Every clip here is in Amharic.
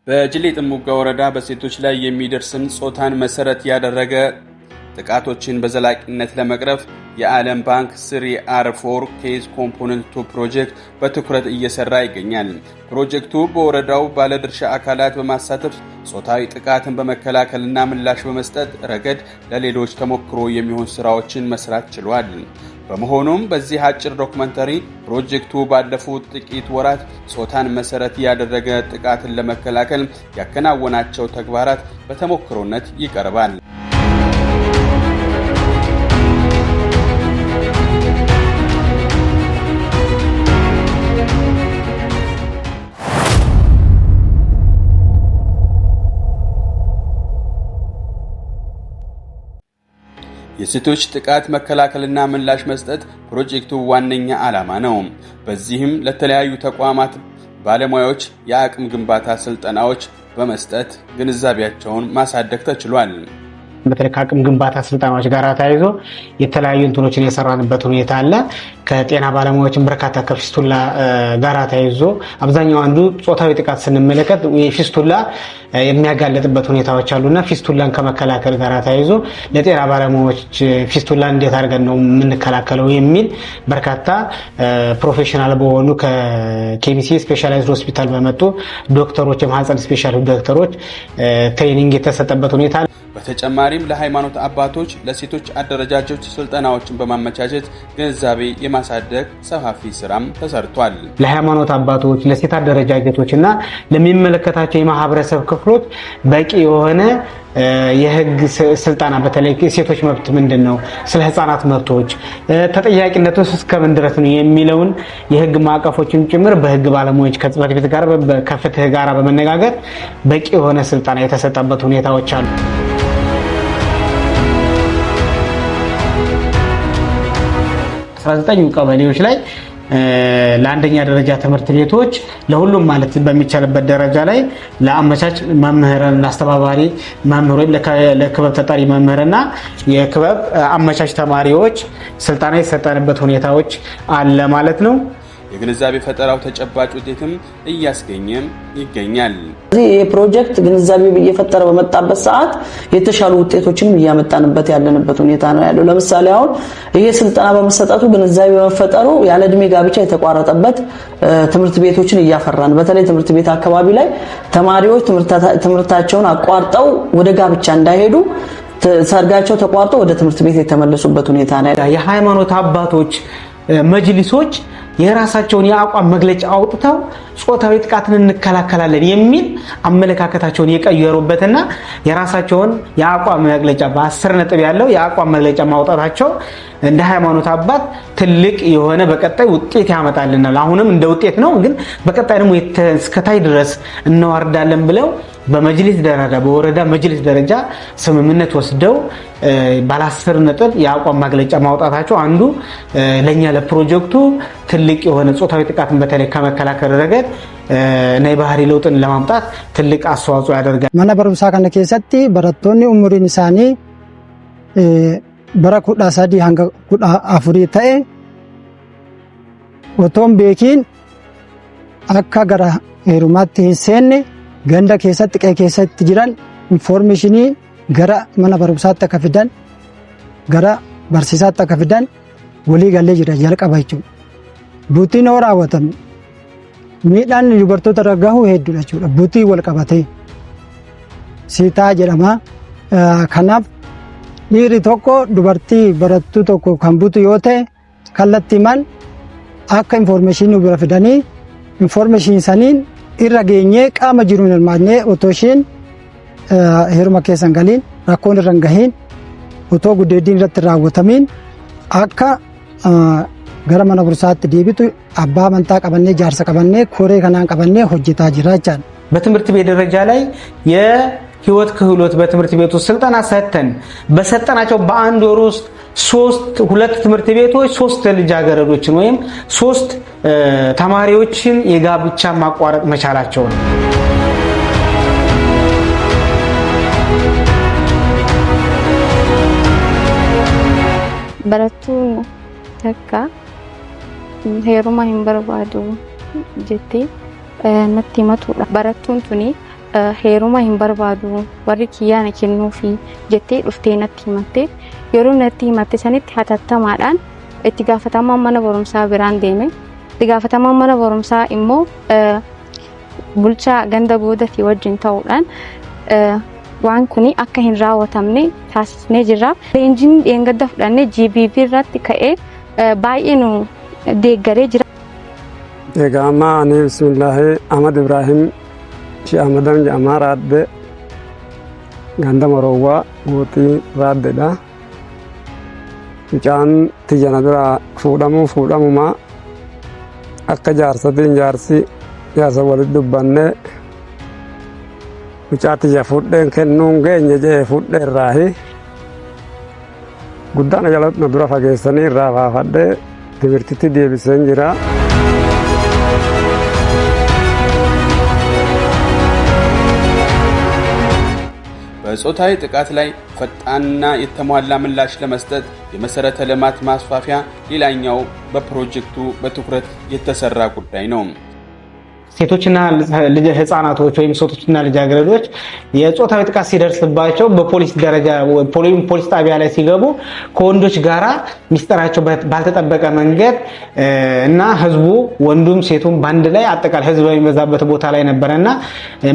በጅሌ ጥሙጋ ወረዳ በሴቶች ላይ የሚደርስን ጾታን መሰረት ያደረገ ጥቃቶችን በዘላቂነት ለመቅረፍ የዓለም ባንክ 3R4 case component 2 ፕሮጀክት በትኩረት እየሰራ ይገኛል። ፕሮጀክቱ በወረዳው ባለድርሻ አካላት በማሳተፍ ጾታዊ ጥቃትን በመከላከልና ምላሽ በመስጠት ረገድ ለሌሎች ተሞክሮ የሚሆን ስራዎችን መስራት ችሏል። በመሆኑም በዚህ አጭር ዶክመንተሪ ፕሮጀክቱ ባለፉት ጥቂት ወራት ጾታን መሰረት ያደረገ ጥቃትን ለመከላከል ያከናወናቸው ተግባራት በተሞክሮነት ይቀርባል። የሴቶች ጥቃት መከላከልና ምላሽ መስጠት ፕሮጀክቱ ዋነኛ ዓላማ ነው። በዚህም ለተለያዩ ተቋማት ባለሙያዎች የአቅም ግንባታ ስልጠናዎች በመስጠት ግንዛቤያቸውን ማሳደግ ተችሏል። በተለይ ከአቅም ግንባታ ስልጠናዎች ጋር ተያይዞ የተለያዩ እንትኖችን የሰራንበት ሁኔታ አለ። ከጤና ባለሙያዎችን በርካታ ከፊስቱላ ጋር ተያይዞ አብዛኛው አንዱ ጾታዊ ጥቃት ስንመለከት የፊስቱላ የሚያጋለጥበት ሁኔታዎች አሉና ፊስቱላን ከመከላከል ጋር ተያይዞ ለጤና ባለሙያዎች ፊስቱላን እንዴት አድርገን ነው የምንከላከለው የሚል በርካታ professional በሆኑ ከኬሚሴ specialized ሆስፒታል በመጡ ዶክተሮች፣ የማህፀን special ዶክተሮች training የተሰጠበት ሁኔታ። በተጨማሪም ለሃይማኖት አባቶች፣ ለሴቶች አደረጃጆች ስልጠናዎችን በማመቻቸት ግንዛቤ የማሳደግ ሰፋፊ ስራም ተሰርቷል። ለሃይማኖት አባቶች፣ ለሴት አደረጃጀቶች እና ለሚመለከታቸው የማህበረሰብ ክፍሎች በቂ የሆነ የህግ ስልጠና በተለይ የሴቶች መብት ምንድን ነው፣ ስለ ህፃናት መብቶች ተጠያቂነቱ እስከምን ድረስ ነው የሚለውን የህግ ማዕቀፎችን ጭምር በህግ ባለሙያዎች ከጽህፈት ቤት ጋር ከፍትህ ጋር በመነጋገር በቂ የሆነ ስልጠና የተሰጠበት ሁኔታዎች አሉ። 19 ቀበሌዎች ላይ ለአንደኛ ደረጃ ትምህርት ቤቶች ለሁሉም ማለት በሚቻልበት ደረጃ ላይ ለአመቻች መምህርና አስተባባሪ መምህር ወይም ለክበብ ተጠሪ መምህርና የክበብ አመቻች ተማሪዎች ስልጠና የተሰጠንበት ሁኔታዎች አለ ማለት ነው። የግንዛቤ ፈጠራው ተጨባጭ ውጤትም እያስገኘም ይገኛል። ይህ ፕሮጀክት ግንዛቤ እየፈጠረ በመጣበት ሰዓት የተሻሉ ውጤቶችንም እያመጣንበት ያለንበት ሁኔታ ነው ያለው። ለምሳሌ አሁን ይሄ ስልጠና በመሰጠቱ ግንዛቤ በመፈጠሩ ያለ እድሜ ጋብቻ የተቋረጠበት ትምህርት ቤቶችን እያፈራን፣ በተለይ ትምህርት ቤት አካባቢ ላይ ተማሪዎች ትምህርታቸውን አቋርጠው ወደ ጋብቻ እንዳይሄዱ ሰርጋቸው ተቋርጦ ወደ ትምህርት ቤት የተመለሱበት ሁኔታ ነው። የሃይማኖት አባቶች መጅሊሶች የራሳቸውን የአቋም መግለጫ አውጥተው ጾታዊ ጥቃትን እንከላከላለን የሚል አመለካከታቸውን የቀየሩበትና የራሳቸውን የአቋም መግለጫ በ10 ነጥብ ያለው የአቋም መግለጫ ማውጣታቸው እንደ ሃይማኖት አባት ትልቅ የሆነ በቀጣይ ውጤት ያመጣልናል። አሁንም እንደ ውጤት ነው፣ ግን በቀጣይ ደግሞ እስከታይ ድረስ እናዋርዳለን ብለው በመጅሊስ ደረጃ በወረዳ መጅሊስ ደረጃ ስምምነት ወስደው ባለ 10 ነጥብ የአቋም መግለጫ ማውጣታቸው አንዱ ለኛ ለፕሮጀክቱ ትልቅ የሆነ ጾታዊ ጥቃትን በተለይ ከመከላከል ረገድ እና የባህሪ ለውጥን ለማምጣት ትልቅ አስተዋጽኦ ያደርጋል። Mana barumsaa kana keessatti barattoonni umuriin isaanii bara 13 hanga 14 ta'e otoo hin beekiin akka gara heerumaatti hin seenne ganda keessatti qe'ee keessatti jiran infoormeeshinii gara mana barumsaatti akka fidan gara barsiisaatti akka fidan walii galee jira jalqaba jechuudha. Butiin yoo raawwatame miidhaan dubartoota irra gahu hedduudha jechuudha. Butii wal qabatee siitaa jedhama. Kanaaf dhiirri tokko dubartii barattuu tokko kan butu yoo ta'e kallattiimaan akka infoormeeshinii bira fidanii infoormeeshinii saniin irra geenyee qaama jiruun hirmaannee otoo isheen heeruma keessa hin galiin rakkoon irra hin gahiin otoo gudeeddiin irratti raawwatamiin akka gara mana barumsaatti deebitu abbaa amantaa qabannee jaarsa qabannee koree kanaan qabannee hojjetaa jira jechaadha. በትምህርት ቤት ደረጃ ላይ የህይወት ክህሎት በትምህርት ቤቱ ስልጠና ሰጥተን በሰጠናቸው በአንድ ወር ውስጥ 2 ትምህርት ቤቶች 3 ልጃገረዶችን ወይም 3 ተማሪዎችን የጋብቻ ማቋረጥ መቻላቸው ነው። Barattuun takka heeruma hin barbaadu jettee natti himatudha. Barattuun tuni Heeruma hin barbaadu, warri kiyyaa na kennuufi jettee dhuftee natti himatte. Yeroo natti himatte sanitti hatattamaadhaan itti gaafatamaan mana barumsaa biraan deeme. Itti gaafatamaan mana barumsaa immoo bulchaa ganda goodatii wajjin ta'uudhaan waan kuni akka hin raawwatamne taasisnee jirra. Leenjiin dheengadda fudhannee GBV irratti ka'ee baay'ee nu deeggaree jira. Egaa amma ani, bismillaahi, Ahmad Ibrahim Shi Ahmadan jedhamaa, Raaddee, ganda Moroowwaa, gootii Raaddeedha. Mucaan tiyya na bira fuudhamuu fuudhamumaa akka jaarsatiin jaarsi jaarsa walitti dubbannee mucaa tiyya fudheen kennuun geenye jee fudhee irraahi guddaan jala na dura fageessanii irraa baafadhee timirtitti deebiseen jira. በጾታዊ ጥቃት ላይ ፈጣንና የተሟላ ምላሽ ለመስጠት የመሰረተ ልማት ማስፋፊያ ሌላኛው በፕሮጀክቱ በትኩረት የተሰራ ጉዳይ ነው። ሴቶችና ህፃናቶች ወይም ሴቶችና ልጃገረዶች የጾታዊ ጥቃት ሲደርስባቸው በፖሊስ ደረጃ ፖሊስ ጣቢያ ላይ ሲገቡ ከወንዶች ጋራ ሚስጥራቸው ባልተጠበቀ መንገድ እና ህዝቡ ወንዱም ሴቱም በአንድ ላይ አጠቃላይ ህዝብ በሚበዛበት ቦታ ላይ ነበረና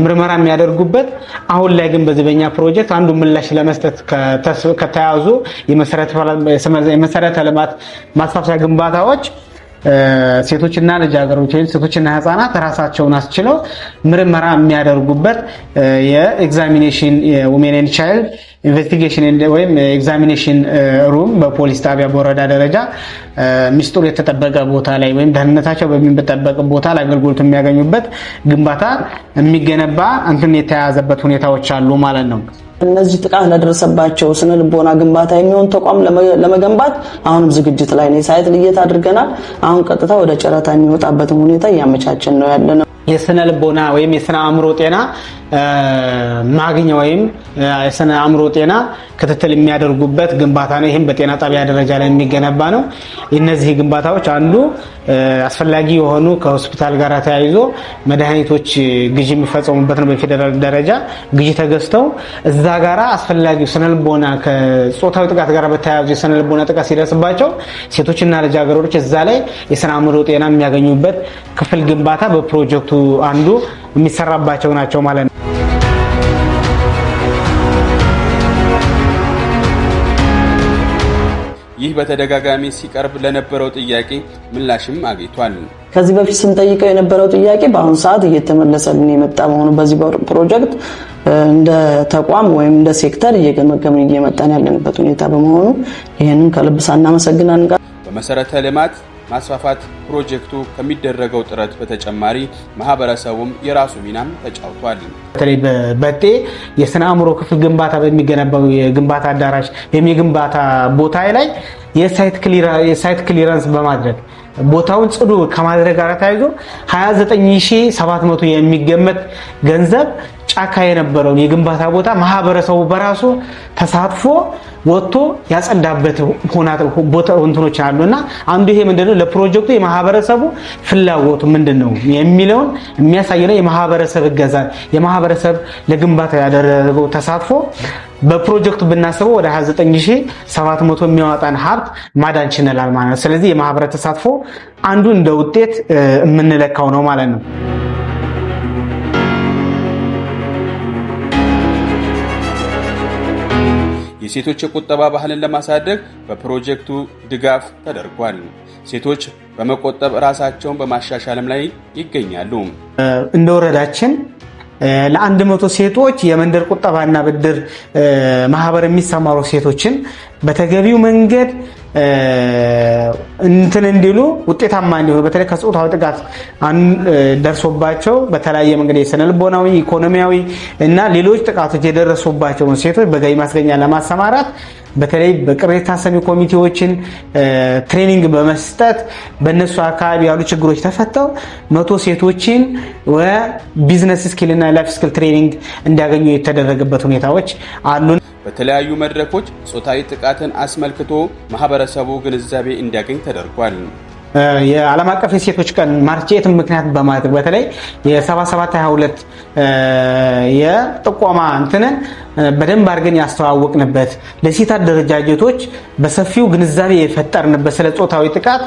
ምርመራ የሚያደርጉበት። አሁን ላይ ግን በዚህ በኛ ፕሮጀክት አንዱ ምላሽ ለመስጠት ከተያዙ የመሰረተ ልማት ማስፋፊያ ግንባታዎች ሴቶችና ልጃገረዶች ወይም ሴቶችና ህፃናት ራሳቸውን አስችለው ምርመራ የሚያደርጉበት የ examination፣ የ women and child investigation ወይም examination room በፖሊስ ጣቢያ በወረዳ ደረጃ ሚስጥሩ የተጠበቀ ቦታ ላይ ወይም ደህንነታቸው በሚጠበቅ ቦታ ላይ አገልግሎት የሚያገኙበት ግንባታ የሚገነባ እንትን የተያያዘበት ሁኔታዎች አሉ ማለት ነው። እነዚህ ጥቃት ለደረሰባቸው ስነ ልቦና ግንባታ የሚሆን ተቋም ለመገንባት አሁንም ዝግጅት ላይ ነው። የ site ልየታ አድርገናል። አሁን ቀጥታ ወደ ጨረታ የሚወጣበትን ሁኔታ እያመቻቸን ነው ያለነው። የስነ ልቦና ወይም የስነ አእምሮ ጤና ማግኛ ወይም የስነ አእምሮ ጤና ክትትል የሚያደርጉበት ግንባታ ነው። ይህም በጤና ጣቢያ ደረጃ ላይ የሚገነባ ነው። እነዚህ ግንባታዎች አንዱ አስፈላጊ የሆኑ ከሆስፒታል ጋር ተያይዞ መድኃኒቶች ግዢ የሚፈጸሙበት ነው። በፌዴራል ደረጃ ግዢ ተገዝተው እዛ ጋራ አስፈላጊው ስነልቦና ከጾታዊ ጥቃት ጋር በተያያዙ የስነ ልቦና ጥቃት ሲደርስባቸው ሴቶችና ልጃገረዶች እዛ ላይ የስነ አእምሮ ጤና የሚያገኙበት ክፍል ግንባታ በፕሮጀክቱ አንዱ የሚሰራባቸው ናቸው ማለት ነው። ይህ በተደጋጋሚ ሲቀርብ ለነበረው ጥያቄ ምላሽም አግኝቷል። ከዚህ በፊት ስንጠይቀው የነበረው ጥያቄ በአሁኑ ሰዓት እየተመለሰልን የመጣ መሆኑ በዚህ ፕሮጀክት እንደ ተቋም ወይም እንደ ሴክተር እየገመገምን እየመጣን ያለንበት ሁኔታ በመሆኑ ይህንን ከልብ ሳናመሰግን አንቀርም። በመሰረተ ልማት ማስፋፋት ፕሮጀክቱ ከሚደረገው ጥረት በተጨማሪ ማህበረሰቡም የራሱ ሚናም ተጫውቷል። በተለይ በበጤ የስነ አእምሮ ክፍል ግንባታ በሚገነባው የግንባታ አዳራሽ ወይም የግንባታ ቦታ ላይ የ site clearance በማድረግ ቦታውን ጽዱ ከማድረግ ጋር ተያይዞ 29,700 የሚገመት ገንዘብ ጫካ የነበረውን የግንባታ ቦታ ማህበረሰቡ በራሱ ተሳትፎ ወጥቶ ያጸዳበት ቦታ እንትኖች አሉ። እና አንዱ ይሄ ምንድነው ለፕሮጀክቱ የማህበረሰቡ ፍላጎቱ ምንድነው የሚለውን የሚያሳይ ነው። የማህበረሰብ እገዛ፣ የማህበረሰብ ለግንባታ ያደረገው ተሳትፎ በፕሮጀክቱ ብናስበው ወደ 29,700 የሚያወጣን ሀብት ማዳን ችለናል ማለት ነው። ስለዚህ የማህበረሰብ ተሳትፎ አንዱ እንደ ውጤት የምንለካው ነው ማለት ነው። የሴቶች የቁጠባ ባህልን ለማሳደግ በፕሮጀክቱ ድጋፍ ተደርጓል። ሴቶች በመቆጠብ ራሳቸውን በማሻሻልም ላይ ይገኛሉ። እንደ ወረዳችን ለ100 ሴቶች የመንደር ቁጠባና ብድር ማህበር የሚሰማሩ ሴቶችን በተገቢው መንገድ እንትን እንዲሉ፣ ውጤታማ እንዲሆኑ፣ በተለይ ከጾታዊ ጥቃት ደርሶባቸው በተለያየ መንገድ የስነልቦናዊ፣ ኢኮኖሚያዊ እና ሌሎች ጥቃቶች የደረሱባቸውን ሴቶች በገቢ ማስገኛ ለማሰማራት በተለይ በቅሬታ ሰሚ ኮሚቴዎችን training በመስጠት በእነሱ አካባቢ ያሉ ችግሮች ተፈተው 100 ሴቶችን business skill እና life skill training እንዲያገኙ የተደረገበት ሁኔታዎች አሉ። በተለያዩ መድረኮች ጾታዊ ጥቃትን አስመልክቶ ማህበረሰቡ ግንዛቤ እንዲያገኝ ተደርጓል። የዓለም አቀፍ የሴቶች ቀን March 8 ምክንያት በማድረግ በተለይ የ7722 የጥቆማ እንትንን በደንብ አድርገን ያስተዋወቅንበት፣ ለሴት አደረጃጀቶች በሰፊው ግንዛቤ የፈጠርንበት፣ ስለ ጾታዊ ጥቃት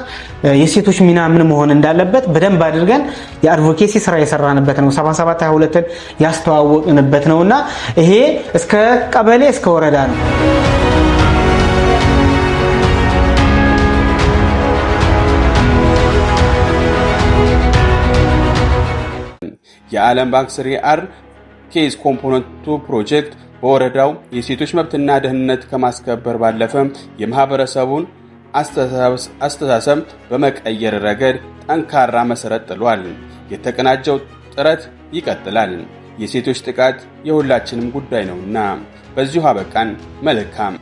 የሴቶች ሚና ምን መሆን እንዳለበት በደንብ አድርገን የ advocacy ስራ የሰራንበት ነው። 7722ን ያስተዋወቅንበት ነውና ይሄ እስከ ቀበሌ እስከ ወረዳ ነው። የዓለም ባንክ 3R KS Component 2 ፕሮጀክት በወረዳው የሴቶች መብትና ደህንነት ከማስከበር ባለፈ የማህበረሰቡን አስተሳሰብ በመቀየር ረገድ ጠንካራ መሰረት ጥሏል። የተቀናጀው ጥረት ይቀጥላል። የሴቶች ጥቃት የሁላችንም ጉዳይ ነውና። በዚሁ አበቃን። መልካም።